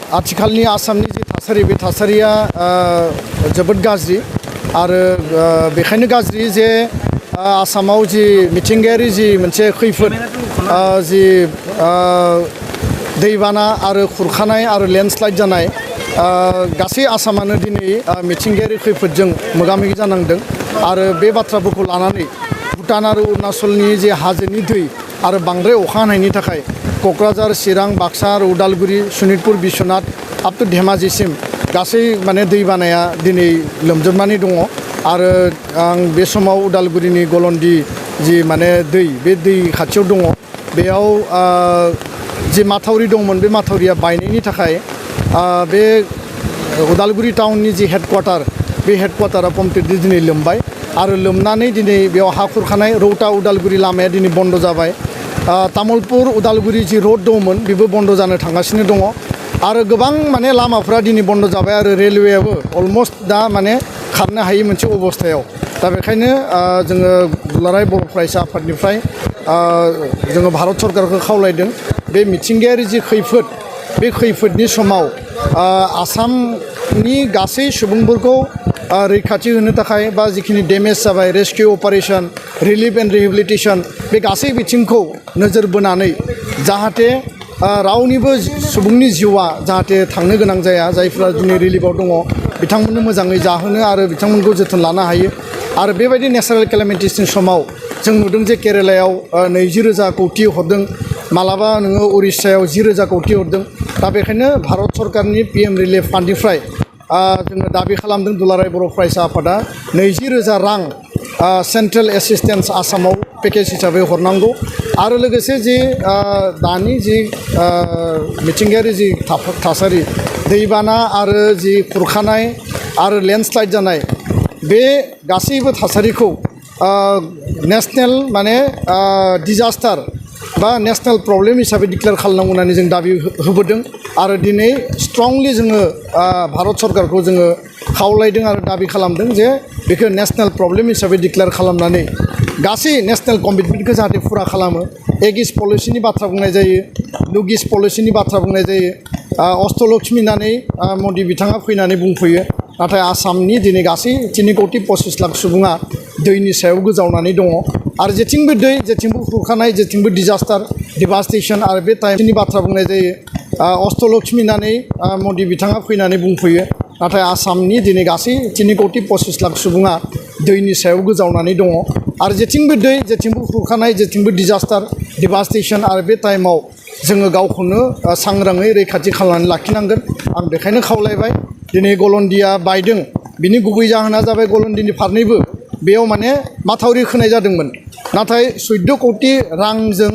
आथिखालनि आसामनि जि थासारि बे थासारिया जोबोद गाज्रि आरो बेखायनो गाज्रि जे आसामाव जि मिथिंगायारि जि मोनसे खैफोद जि दैबाना आरो खुरखानाय आरो लेन्डस्लाइड जानाय गासै आसामानो दिनै मिथिंगायारि खैफोदजों मोगा-मोगि जानांदों आरो बे बाथ्राफोरखौ लानानै भुटान आरो अरुणाचलनि जे हाजोनि दै आरो बांद्राय अखा हानायनि थाखाय क'क्राझार चिरां बाक्सा आरो उदालगुरि सनितपुर बिश्वनाथ आप टु धेमाजिसिम गासै माने दैबानाया दिनै लोमजोबनानै दङ आरो आं बे समाव उदालगुरिनि गलन्दि जि माने दै बे दै खाथियाव दङ बेयाव जि माथावरि दंमोन बे माथावरिया बायनायनि थाखाय बे उदालगुरि टाउननि जि हेडक्वार्टार बे हेडक्वार्टारा कमप्लिटलि दिनै लोमबाय आरो लोमनानै दिनै बेयाव हा खुरखानाय रौता उदालगुरि लामाया दिनै बन्द जाबाय तामुलपुर उदालगुरि जि रोड दंमोन बेबो बन्द जानो थांगासिनो दङ आरो गोबां माने लामाफ्रा दिनै बन्द जाबाय आरो रेलवेयाबो अलमस्ट दा माने खारनो हायै मोनसे अबस्थायाव दा बेखायनो जोङो दुलाराय बर' फरायसा आफादनिफ्राय जोङो भारत सरकारखौ खावलायदों बे मिथिंगायारि जि खैफोद बे खैफोदनि समाव आसामनि गासै सुबुंफोरखौ रैखाथि होनो थाखाय बा जिखिनि डेमेज जाबाय रेस्किउ अपारेशन रिलिफ एन्ड रिहेबिलिटेशन बे गासै बिथिंखौ नोजोर बोनानै जाहाथे रावनिबो सुबुंनि जिउआ जाहाथे थांनो गोनां जाया जायफ्रा दिनै रिलिफआव दङ बिथांमोननो मोजाङै जाहोनो आरो बिथांमोनखौ जोथोन लानो हायो आरो बेबायदि नेचारेल केलामिटिसनि समाव जों नुदों जे केरेलायाव 20,000 कौटि हरदों मालाबा नोङो उरिष्यायाव 10,000 कौटि हरदों दा बेखायनो भारत सरकारनि PM रिलिफ फान्डनिफ्राय जोङो दाबि खालामदों दुलाराय बर' फरायसा आफादा 20,000 रां सेन्ट्रेल एसिस्टेन्स आसामाव पेकेज हिसाबै हरनांगौ आरो लोगोसे जि दानि जि मिथिंगायारि जि थासारि दैबाना आरो जि खुरखानाय आरो लेन्डस्लाइड जानाय बे गासैबो थासारिखौ नेसनेल माने डिजास्टार बा नेसनेल प्रब्लेम हिसाबै डिक्लेयार खालामनांगौ होननानै जों दाबि होबोदों आरो दिनै स्ट्रंलि जोङो भारत सरकारखौ जोङो खावलायदों आरो दाबि खालामदों जे बेखौ नेसनेल प्रब्लेम हिसाबै डिक्लेयार खालामनानै गासै नेसनेल कमिटमेन्टखौ जाहाथे फुरा खालामो एक इस्ट पलिसिनि बाथ्रा बुंनाय जायो लुक इस्ट पलिसिनि बाथ्रा बुंनाय जायो अष्टलक्ष्मी होननानै मदि बिथाङा फैनानै बुंफैयो नाथाय आसामनि दिनै गासै 3,25,00,000 सुबुङा दैनि सायाव गोजावनानै दङ आरो जेथिंबो दै जेथिंबो खुरखानाय जेथिंबो डिजास्टार डिभास्टेसन आरो बे टाइमनि बाथ्रा बुंनाय जायो अष्टलक्ष्मी होननानै मदि बिथाङा फैनानै बुंफैयो नाथाय आसामनि दिनै गासै 3,25,00,000 सुबुङा दैनि सायाव गोजावनानै दङ आरो जेथिंबो दै जेथिंबो खुरखानाय जेथिंबो डिजास्टार डिभास्टेसन आरो बे टाइमाव जोङो गावखौनो सांग्राङै रैखाथि खालामनानै लाखिनांगोन आं बेखायनो खावलायबाय दिनै गलन्दिया बायदों बिनि गुबै जाहोना जाबाय गलन्दिनि फारनैबो बेयाव माने माथावरि खोनाय जादोंमोन नाथाय 14 कौटि रांजों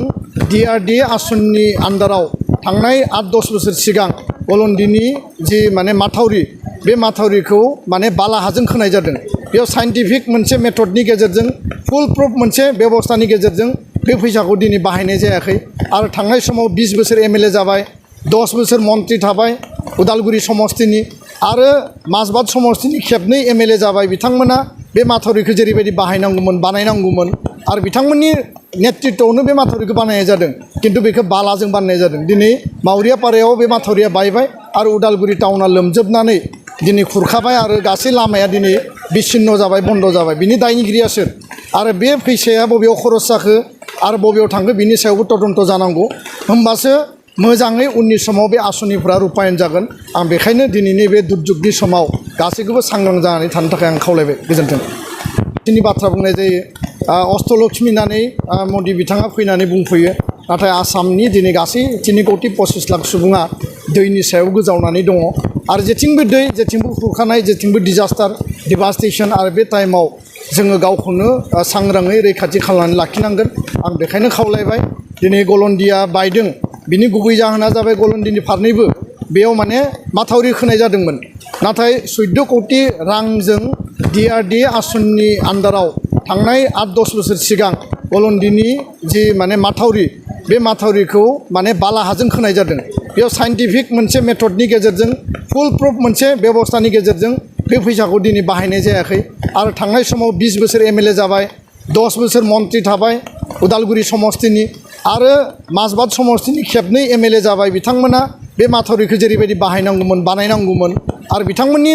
DRD आसननि आन्दाराव थांनाय 8-10 बोसोर सिगां गलन्दिनि जि माने माथावरि बे माथावरिखौ माने बालाहाजों खोनाय जादों बेयाव साइन्टिफिक मोनसे मेथडनि गेजेरजों फुल प्रुफ मोनसे बेबस्थानि गेजेरजों बे फैसाखौ दिनै बाहायनाय जायाखै आरो थांनाय समाव 20 बोसोर MLA जाबाय 10 बोसोर मन्त्रि थाबाय उदालगुरि समस्तिनि आरो माजबाद समस्तिनि खेबनै MLA जाबाय बिथांमोना बे माथावरिखौ जेरैबायदि बाहायनांगौमोन बानायनांगौमोन आरो बिथांमोननि नेतृत्वआवनो बे माथावरिखौ बानायनाय जादों खिन्थु बेखौ बालाजों बानायनाय जादों दिनै मावरियापारायाव बे माथावरिया बायबाय आरो उदालगुरि टाउना लोमजोबनानै दिनै खुरखाबाय आरो गासै लामाया दिनै बिच्छिन्न जाबाय बन्द जाबाय बिनि दायनिगिरिया सोर आरो बे फैसाया बबेयाव खरस जाखो आरो बबेयाव थांखो बिनि सायावबो तदन्त जानांगौ होमबासो मोजाङै उननि समाव बे आसनिफोरा रुपायन जागोन आं बेखायनो दिनैनि बे दुर्जुगनि समाव गासैखौबो सांग्रां जानानै थानो थाखाय आं खावलायबाय गोजोन्थों दिनै बाथ्रा बुंनाय जायो अष्टलक्ष्मी होननानै मदि बिथाङा फैनानै बुंफैयो नाथाय आसामनि दिनै गासै 3,25,00,000 सुबुङा दैनि सायाव गोजावनानै दङ आरो जेथिंबो दै जेथिंबो खुरखानाय जेथिंबो डिजास्टार डिभास्टेसन आरो बे टाइमाव जोङो गावखौनो सांग्राङै रैखाथि खालामनानै लाखिनांगोन आं बेखायनो खावलायबाय दिनै गलन्दिया बायदों बिनि गुबै जाहोना जाबाय गलन्दिनि फारनैबो बेयाव माने माथावरि खोनाय जादोंमोन नाथाय 14 कौटि रांजों DRD आसननि आन्दाराव थांनाय 8-10 बोसोर सिगां गलन्दिनि जि माने माथावरि बे माथावरिखौ माने बालाहाजों खोनाय जादों बेयाव साइन्टिफिक मोनसे मेथडनि गेजेरजों फुल प्रुफ मोनसे बेबस्थानि गेजेरजों बे फैसाखौ दिनै बाहायनाय जायाखै आरो थांनाय समाव 20 बोसोर MLA जाबाय 10 बोसोर मन्त्रि थाबाय उदालगुरि समस्तिनि आरो माजबाद समस्तिनि खेबनै MLA जाबाय बिथांमोना बे माथावरिखौ जेरैबायदि बानायनांगौमोन आरो बिथांमोननि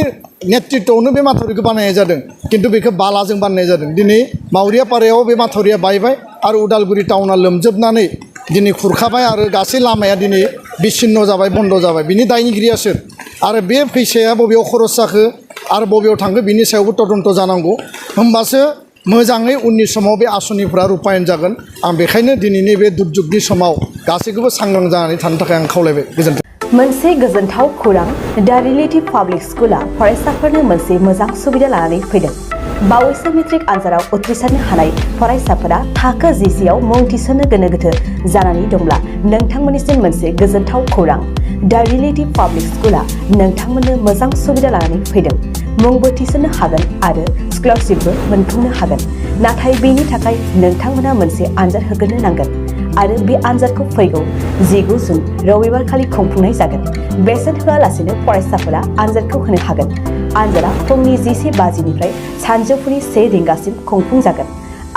नेतृत्वआवनो बे माथावरिखौ बानायनाय जादों खिन्थु बेखौ बालाजों बानायनाय जादों दिनै मावरियापारायाव बे माथावरिया बायबाय आरो उदालगुरि टाउना लोमजोबनानै दिनै खुरखाबाय आरो गासै लामाया दिनै बिच्छिन्न जाबाय बन्द जाबाय बिनि दायनिगिरिया सोर आरो बे फैसाया बबेयाव खरस जाखो आरो बबेयाव थांखो बिनि सायावबो तदन्त जानांगौ होमबासो मोजाङै उननि समाव बे आसनिफोरा रुपायन जागोन आं बेखायनो दिनैनि बे दुर्जुगनि समाव गासैखौबो सांग्रां जानानै थानो थाखाय आं खावलायबाय गोजोन्थों मोनसे गोजोनथाव खौरां दा रिलेटिभ पाब्लिक स्कुला फरायसाफोरनो मोनसे मोजां सुबिदा लानानै फैदों बावैसो मेट्रिक आनजादाव उथ्रिसारनो हानाय फरायसाफोरा थाखो जिसेआव मुं थिसननो गोनो गोथो जानानै दंब्ला नोंथांमोननिसिम मोनसे गोजोनथाव खौरां दा रिलेटिभ पाब्लिक स्कुला नोंथांमोननो मोजां सुबिदा लानानै फैदों मुंबो थिसननो हागोन आरो स्कलारशिपबो मोनफुंनो हागोन नाथाय बेनि थाखाय नोंथांमोना मोनसे आनजाद होग्रोनो नांगोन आरो बे आनजादखौ फैगौ 19 जुन रबिबार खालि खुंफुंनाय जागोन बेसेन होआलासेनो फरायसाफोरा आनजादखौ होनो हागोन आनजादा फुंनि 11:50निफ्राय सानजौफुनि 1 रिंगासिम खुंफुंजागोन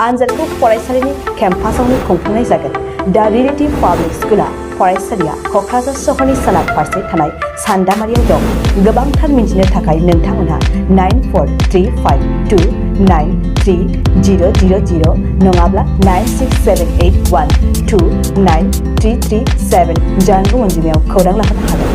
आनजादखौ फरायसालिनि केम्पासावनो खुंफुंनाय जागोन दा रिलेटिभ पाब्लिक स्कुला फरायसालिया क'क्राझार सहरनि सोनाब फारसे थानाय सान्दामारियाव दं गोबांथार मिन्थिनो थाखाय नोंथांमोनहा 9435293000 नङाब्ला 9678129337 जानबुं अनजिमायाव खौरां लाहरनो हागोन